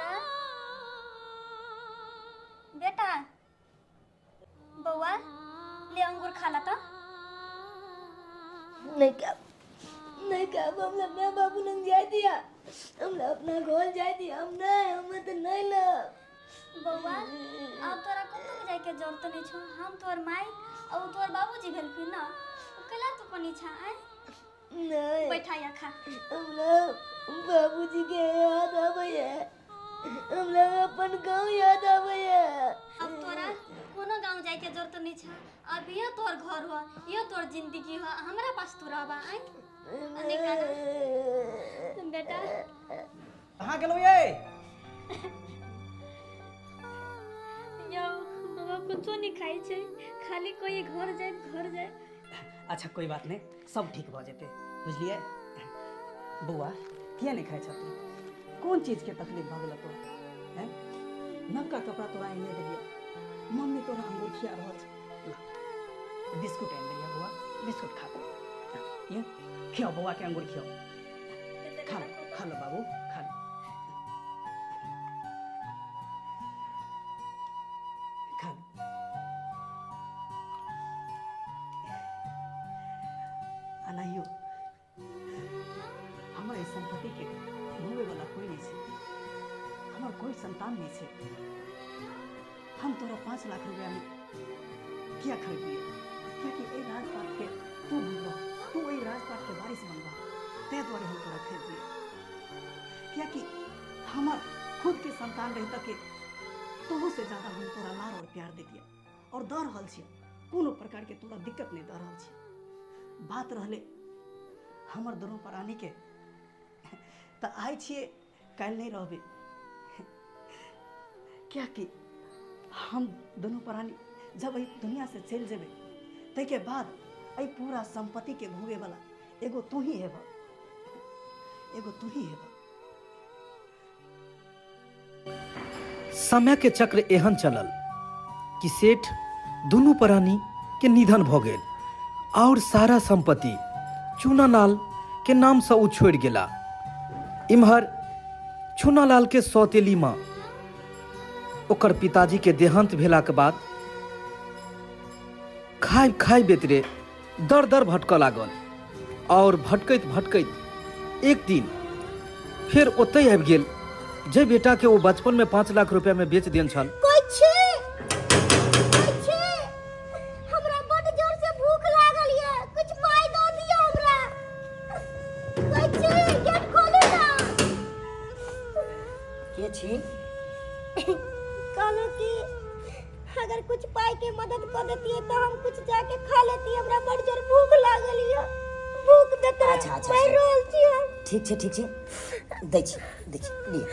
बेटा, बेटा, बौआ, ले अंगूर खा ला। तो नहीं क्या, नहीं क्या, हमरा माय बाबू लग जाय दिया, हमरा अपना घर जाय दिया। हम नहीं, हम तो नहीं लब। बौआ, अब तोरा कतौ जायके जरूरत नहीं छौ। हम तोहर माय और तोहर बाबूजी भेलखिन ना, कैला तू कोनी छा? आय। नहीं। बैठा या खा। हमरा बाबूजी के याद आबैया, हमरा अपन गाँव याद आबैया। अब तोरा कोनो गांव जायके जरूरत नहीं छा। अब ये तोहर घर हो, ये तोहर जिंदगी हो, हमरा पास तू रहबा। आय निकाल बेटा। कहाँ गेलहुँ ये? यौ बाबा, कुछो नहीं खाइ छै, खाली कोई घर जाए, घर जाए। अच्छा, कोई बात नहीं, सब ठीक भऽ जेतै, बुझलियै? बौआ, किया नहि खाइ छह तू? कोन चीजके तकलीफ भऽ गेल तोरा? हैं, नवका कपड़ा तोरा आनि देलियै, मम्मी तोरा अंगूर खिया रहल छै। ला, बिस्कुट आनि देलियै बौआ, बिस्कुट खा। ये खियाओ बौआ के, अंगूर खियाओ। खा लो, खा लो बाबू, खा लो, खा लो। अनाहियो हमर एहि सम्पत्तिके भोगैवला कोइ नहि छै, हमर कोइ संतान नहि छै। हम तोरा 5 लाख रुपैआमे किया खरीदलियै? कियाकि एहि राजपाटके तू भोगबह, तू एहि राजपाटके वारिस बनबह, ताहि दुआरे हम तोरा खरीदलियै। कियाकि हमर खुदके संतान रही के तोहू से ज्यादा हम तोरा लाड़ और प्यार देतियै और दऽ रहल छियै। कोनो प्रकारके तोरा दिक्कत नहि दऽ रहल छियै। बात रहलै हमर दुनू प्राणीके, तऽ आइ छियै, काल्हि नहि रहबै, कियाकि हम दुनू प्राणी जब एहि दुनिया से चलि जेबै, ताहिके बाद एहि पूरा सम्पत्तिके भोगैवला एगो तू ही हेबह, एगो तू ही हेबह। समय के चक्र एहन चलल कि सेठ दुनू प्राणी के निधन भऽ गेल और सारा संपत्ति चूनालाल के नाम से ओ छोड़ि गेला। इम्हर चूनालाल के सौतेली माँ ओकर पिताजी के देहांत भेलाके बाद खाइ खाइ बेतरे दर दर भटकऽ लागल और भटकैत भटकैत एक दिन फेर ओतहि आबि गेल, जे बेटा के ओ बचपन में 5 लाख रुपया में बेच देन छल। कोइ छी? कोइ छी? हमरा बड्ड जोर से भूख लागल ये, कुछ पाइ दऽ दिअ हमरा। कोइ छी? गेट खोलू ना। के छी? कहलहुँ कि अगर कुछ पाइ के मदद कऽ देतियै तऽ हम कुछ जाके खा लेतियै। हमरा बड्ड जोर भूख लागल ये, भूख देते। अच्छा, मरि अच्छा। रहल छी हम। ठीक छै, ठीक छै, दै छी, दै छी, लिअ,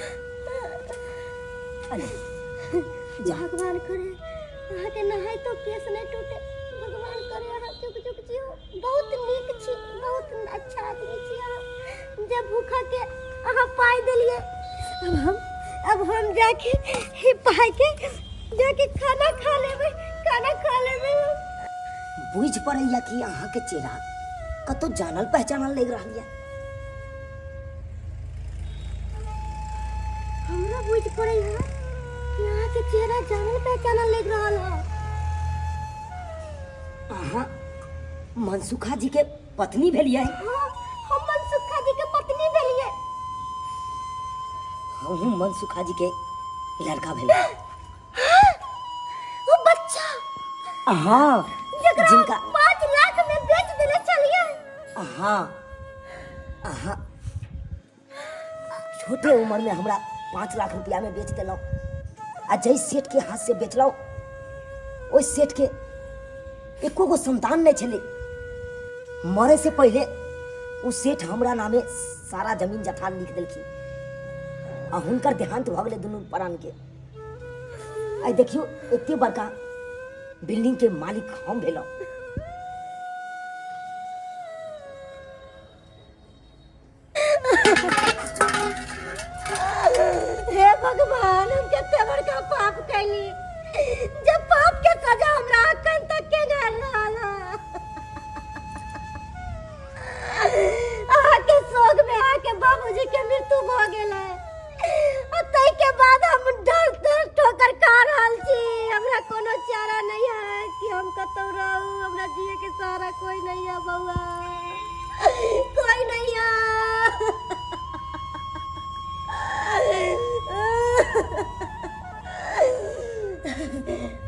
अले जा। भगवान करे अहाँके नहाय तो केस नहि टूटे। भगवान करे अहाँ चुक चुक जियो। बहुत नीक छी, बहुत अच्छा आदमी छी अहाँ, जे भूखा के अहाँ पाइ देलियै। अब हम जाके ई पाइ के जाके खाना खा लेबै, खाना खा लेबै हम। बुझि पड़ैया कि अहाँके चेहरा कतौ जानल पहचानल लागि रहल यऽ। हमरा बुझि पड़ै है कि अहाँके चेहरा जानल पहचानल लागि रहल है। अहाँ मनसुखा जी के पत्नी भेलियै? हाँ, हम मनसुखा जी के पत्नी भेलियै। हमहूँ मनसुखा जी के लड़का भेलियै। ओ बच्चा? हाँ। जकरा जिनका 5 लाख में बेच देने छलियै? हाँ, अहाँ छोटे उम्र में हमरा 5 लाख रुपया में बेच देलहुँ आ जाहि सेठ के हाथ से बेचलहुँ, ओहि सेठ के एको गो संतान नहीं छलै। मरे से पहले ओ सेठ हमरा नामे सारा जमीन जथा लिख देलखिन आ हुनकर देहांत भऽ गेलै दुनू प्राण के। आइ देखियौ, एते बड़का बिल्डिंग के मालिक हम भेलहुँ। हे भगवान, हम कते बड़का पाप कैली जब पाप के सजा हमरा अखन तक के घर रहल है। अहाँके शोक में अहाँके बाबूजी के मृत्यु भऽ गेल है आ ताहि के बाद कोई नहीं है बउआ, कोई नहीं है।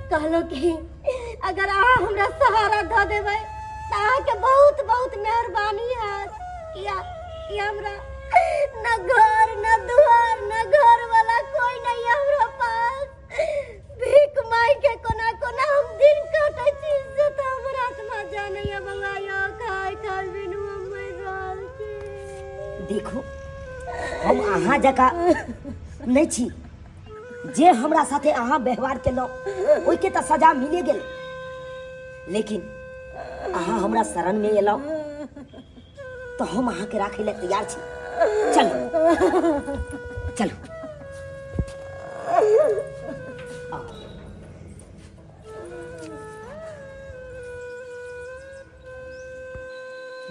कहलो कि अगर अहाँ हमरा सहारा धऽ देबै तऽ अहाँके बहुत बहुत मेहरबानी हैत, किया कि हमरा न घर न दुआर न घर वाला कोई नहीं है हमरा पास। भीख मांग के कोना कोना हम दिन काटै छी से तऽ हमर आत्मा जानैया बउआ। यौ खाय खाय बिनु हम मरि रहल छी। देखू, हम अहाँ जकाँ नहि छी। जे हमरा साथे अहाँ व्यवहार केलहुँ ओहिके तऽ सजा मिले गेल, लेकिन अहाँ हमरा शरणमे एलहुँ तऽ हम अहाँके राखै लए तैयार छी। चलू चलू।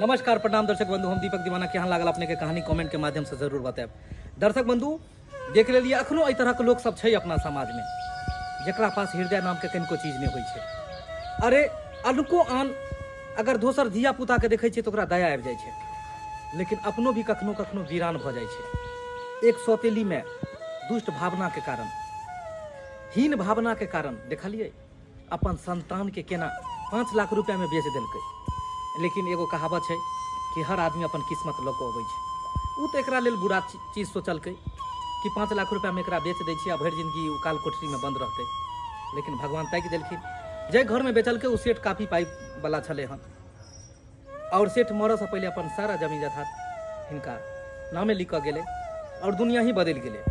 नमस्कार, प्रणाम दर्शक बंधु, हम दीपक दीवाना। केहन लागल अपने के कहानी कमेंट के माध्यम से जरूर बतायब। दर्शक बंधु, देख लेलिए अखनो एहि तरह के लोक सब छै अपना समाज में, जकरा पास हृदय नाम के कनिको चीज नहीं होइ छै। अरे अनको आन अगर दोसर धिया पुता के देखै छै तऽ ओकरा दया आबि जाइ छै, लेकिन अपनो भी कखनो कखनो वीरान भऽ जाइ छै। एक सौतेली में दुष्ट भावना के कारण, हीन भावना के कारण देखलिए अपन संतान के केना 5 लाख रुपया में बेच देलकै। लेकिन एगो कहावत छै कि हर आदमी अपन किस्मत लऽ कऽ अबै छै। ओ तऽ एकरा लेल बुरा चीज सोचलकै कि 5 लाख रुपया में एकरा बेच दै छियै आ भरि जिंदगी ओ काल कोठरी में बंद रहतै, लेकिन भगवान ताकि देलखिन। जाहि घर में बेचलकै ओ सेठ काफी पाइ वाला छलै हन, और सेठ मरऽसँ पहिले अपन सारा जमीन जायदाद हिनका नामे लिख कऽ गेलै और दुनिया ही बदलि गेलै।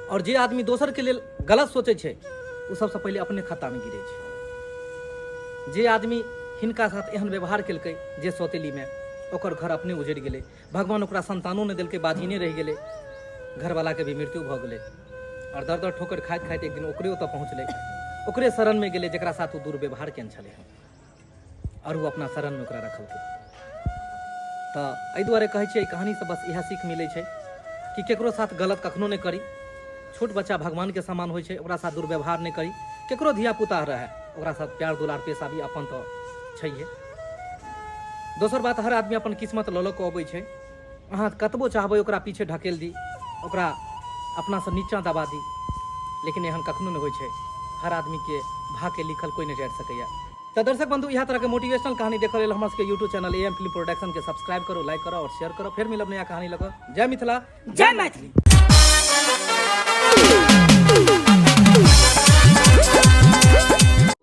और जे आदमी दोसरके लेल गलत सोचै छै ओ सबसँ पहिले अपने खत्तामे गिरै छै। जे आदमी हिनका साथ एहन व्यवहार केलकै जे सौतेलीमे, ओकर घर अपने उजड़ि गेलै। भगवान ओकरा संतानो नहि देलकै, बाझिने रहि गेलै, घरवालाके भी मृत्यु भऽ गेलै। और दर दर ठोकर खाइत खाइत एक दिन ओकरे ओतऽ पहुँचलै, ओकरे शरणमे गेलै जकरा साथ ओ दुर्व्यवहार केने छलै हन, आओर ओ अपना शरणमे ओकरा रखलकै। तऽ एहि दुआरे कहै छियै, एहि कहानीसँ बस इएह सीख मिलै छै कि केकरो साथ गलत कखनो नहि करी। छोट बच्चा भगवानके समान होइ छै, ओकरा साथ दुर्व्यवहार नहि करी। केकरो धियापुता रहए ओकरा साथ प्यार दुलार पेश आबी, अपन तऽ छैहे। दोसर बात, हर आदमी अपन किस्मत लऽ लऽ कऽ अबै छै। अहाँ कतबो चाहबै ओकरा पीछे ढकेल दी, ओकरा अपनासँ नीचाँ दबा दी, लेकिन एहन कखनो नहि होइ छै। हर आदमीके भाग्यके लिखल कोइ नहि टारि सकैए। तऽ दर्शक बंधु, इएह तरहके मोटिवेशनल कहानी देखऽ लेल हमर सबके YouTube channel A M film production के सब्सक्राइब करू, लाइक करू और शेयर करू। फेर मिलब नया कहानी लऽ कऽ। जय मिथिला, जय मैथिली।